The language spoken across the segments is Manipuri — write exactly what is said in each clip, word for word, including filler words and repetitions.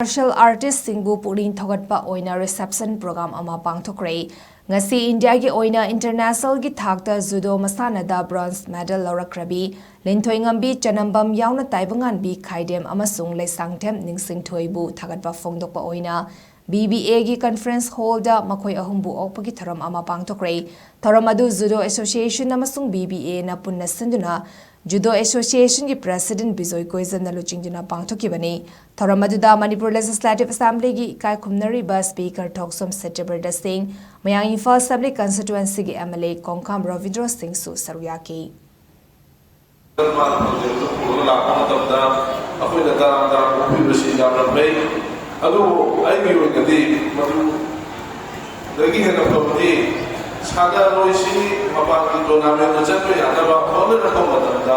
Martial artistꯁꯤꯡꯕꯨ ꯄꯨꯛꯅꯤꯡ ꯊꯧꯒꯠꯄ ꯑꯣꯏꯅ reception program ꯑꯃ ꯄꯥꯡꯊꯣꯛꯈ꯭ꯔꯦ꯫ ꯉꯁꯤ ꯏꯟꯗꯤꯌꯥꯒꯤ ꯑꯣꯏꯅ internationalꯒꯤ ꯊꯥꯛꯇ judo ꯃꯁꯥꯟꯅꯗ bronze medal ꯂꯧꯔꯛꯈ꯭ꯔꯕꯤ ꯂꯤꯟꯊꯣꯏꯉꯝꯕꯤ ꯆꯅꯝꯕꯝ ꯌꯥꯎꯅ ꯇꯥꯏꯕꯪꯉꯥꯟꯕꯤ ꯈꯥꯏꯗꯦꯝ ꯑꯃꯁꯨꯡ ꯂꯩꯁꯥꯡꯊꯦꯝ ꯅꯤꯡꯁꯤꯡꯊꯣꯏꯕꯨ ꯊꯥꯒꯠꯄ ꯐꯣꯡꯗꯣꯛꯄ ꯑꯣꯏꯅ B B Aꯒꯤ conference hallꯗ ꯃꯈꯣꯏ ꯑꯍꯨꯝꯕꯨ ꯑꯣꯛꯄꯒꯤ ꯊꯧꯔꯝ ꯑꯃ ꯄꯥꯡꯊꯣꯛꯈ꯭ꯔꯦ꯫ ꯊꯧꯔꯝ ꯑꯗꯨ judo association ꯑꯃꯁꯨꯡ B B Aꯅ ꯄꯨꯟꯅ ꯁꯤꯟꯗꯨꯅ judo associationꯒꯤ president ꯕꯤꯖꯣꯏ ꯀꯣꯏꯖꯝꯅ ꯂꯨꯆꯤꯡꯗꯨꯅ ꯄꯥꯡꯊꯣꯛꯈꯤꯕꯅꯤ꯫ ꯊꯧꯔꯝ ꯑꯗꯨꯗ Manipur Legislative Assemblyꯒꯤ ꯏꯀꯥꯏ ꯈꯨꯝꯅꯔꯤꯕ speaker ꯊꯣꯛꯆꯣꯝ ꯁꯇ꯭ꯌꯕ꯭ꯔꯇ ꯁꯤꯡ, ꯃꯌꯥꯡ Imphal Assembly constituencyꯒꯤ M L A ꯀꯣꯡꯈꯥꯝ ꯔꯕꯤꯟꯗ꯭ꯔꯣ ꯁꯤꯡꯁꯨ ꯁꯔꯨꯛ ꯌꯥꯈꯤ꯫ ꯃꯥꯅ ꯄ꯭ꯔꯣꯖꯦꯛꯇꯨ ꯄꯨꯔꯒ ꯂꯥꯛꯄ ꯃꯇꯝꯗ ꯑꯩꯈꯣꯏꯅ ꯇꯔꯥꯝ ꯇꯔꯥꯝ ꯑꯣꯛꯄꯤꯕꯁꯤ ꯌꯥꯝꯅ ꯐꯩ꯫ ꯑꯗꯨꯕꯨ ꯑꯩꯒꯤ ꯑꯣꯏꯅꯗꯤ ꯃꯗꯨꯗꯒꯤ ꯍꯦꯟꯅ ꯐꯕꯗꯤ ꯁꯥꯟꯅꯔꯣꯏꯁꯤ ꯃꯄꯥꯟꯒꯤ tournamentꯗ ꯆꯠꯄ ꯌꯥꯅꯕ ꯍꯣꯠꯅꯔꯛꯄ ꯃꯇꯝꯗ,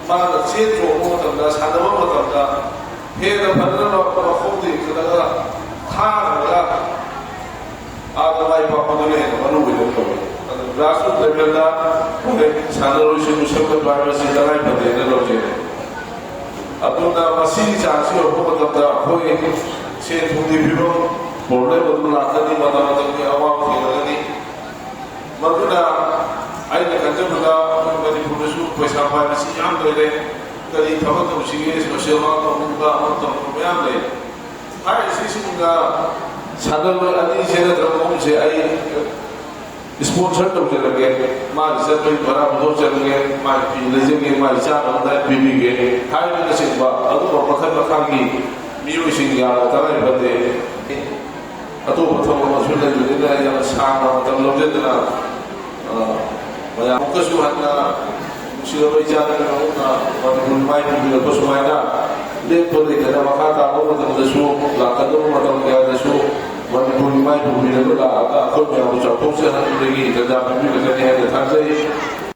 ꯃꯥꯅ ꯆꯦꯟ ꯆꯣꯡꯕ ꯃꯇꯝꯗ, ꯁꯥꯟꯅꯕ ꯃꯇꯝꯗ ꯍꯦꯟꯅ ꯐꯖꯅ ꯃꯈꯣꯡꯗ ꯏꯟꯈꯠꯂꯒ ꯊꯥꯈ꯭ꯔꯒ ꯑꯥꯗ ꯃꯥꯏ ꯄꯥꯛꯄꯗꯨꯅ ꯍꯦꯟꯅ ꯃꯔꯨ ꯑꯣꯏꯅ ꯇꯧꯏ꯫ ꯑꯗꯨ grassroots levelꯗ ꯑꯩꯈꯣꯏ ꯁꯥꯟꯅꯔꯣꯏꯁꯤꯡꯕꯨ ꯁꯦꯝꯒꯠꯄ ꯍꯥꯏꯕꯁꯤ ꯇꯉꯥꯏ ꯐꯗꯦꯅ ꯂꯧꯖꯩ꯫ ꯑꯗꯨꯅ ꯃꯁꯤꯒꯤ ꯆꯥꯡꯁꯤ ꯌꯧꯔꯛꯄ ꯃꯇꯝꯗ ꯑꯩꯈꯣꯏ ꯁꯦꯟ ꯊꯨꯝꯒꯤ ꯐꯤꯕꯝ problem ꯑꯗꯨꯝ ꯂꯥꯛꯀꯅꯤ, ꯃꯇꯝ ꯃꯇꯝꯒꯤ ꯑꯋꯥꯕ ꯊꯦꯡꯅꯒꯅꯤ꯫ ꯃꯗꯨꯅ ꯑꯩꯅ ꯈꯟꯖꯕꯗ ꯑꯩꯈꯣꯏ ꯃꯅꯤꯄꯨꯔꯗꯁꯨ ꯄꯩꯁꯥ ꯄꯥꯏꯕꯁꯤ ꯌꯥꯝ ꯂꯩꯔꯦ꯫ ꯀꯔꯤ ꯊꯕꯛ ꯇꯧꯁꯤꯒꯦ, social work ꯇꯧꯅꯤꯡꯕ, ꯑꯃ ꯇꯧꯅꯤꯡꯕ ꯃꯌꯥꯝ ꯂꯩ꯫ ꯍꯥꯏꯔꯤꯁꯤꯡꯒ ꯁꯥꯟꯅꯔꯣꯏ ꯑꯅꯤꯁꯦ ꯅꯠꯇ꯭ꯔꯒ ꯑꯍꯨꯝꯁꯦ ꯑꯩ sponsor ꯇꯧꯖꯔꯒꯦ, ꯃꯥꯒꯤ ꯆꯠꯄꯒꯤ ꯚꯔꯥ ꯄꯨꯊꯣꯛꯆꯔꯒꯦ, ꯃꯥꯒꯤ ꯐꯤ ꯂꯩꯖꯒꯦ, ꯃꯥꯒꯤ ꯆꯥꯅꯕ ꯗꯥꯏꯠ ꯄꯤꯕꯤꯒꯦ ꯍꯥꯏꯕꯅꯆꯤꯡꯕ ꯑꯗꯨꯒꯨꯝꯕ ꯃꯈꯜ ꯃꯈꯥꯒꯤ ꯃꯤꯑꯣꯏꯁꯤꯡ ꯌꯥꯝꯅ ꯇꯉꯥꯏ ꯐꯗꯦ꯫ ꯑꯇꯣꯞꯄ ꯊꯕꯛ ꯑꯃꯁꯨ ꯂꯩꯕꯅꯤꯅ ꯌꯥꯝ ꯁꯥꯡꯅ ꯃꯇꯝ ꯂꯧꯖꯗꯅ, ꯑ, ꯃꯌꯥꯝ ꯑꯃꯨꯛꯀꯁꯨ ꯍꯟꯅ ꯅꯨꯡꯁꯤꯔꯕ ꯏꯆꯥꯅ ꯃꯅꯤꯄꯨꯔ ꯃꯥꯏ ꯄꯨꯕꯤꯔꯛꯄ ꯁꯨꯃꯥꯏꯅ ꯂꯦꯞꯄ ꯂꯩꯇꯅ ꯃꯈꯥ ꯇꯥꯕ ꯃꯇꯝꯗꯁꯨ, ꯂꯥꯛꯀꯗꯕ ꯃꯇꯝ ꯀꯌꯥꯗꯁꯨ ꯃꯅꯤꯄꯨꯔꯒꯤ ꯃꯥꯏ ꯄꯨꯕꯤꯔꯒ ꯂꯥꯛꯑꯒ ꯑꯩꯈꯣꯏ ꯃꯌꯥꯝꯕꯨ ꯆꯥꯎꯊꯣꯛꯆꯍꯟꯕꯒꯤ ꯇꯥꯟꯖꯥ ꯄꯤꯕꯤꯔꯛꯀꯅꯤ ꯍꯥꯏꯅ ꯊꯥꯖꯩ꯫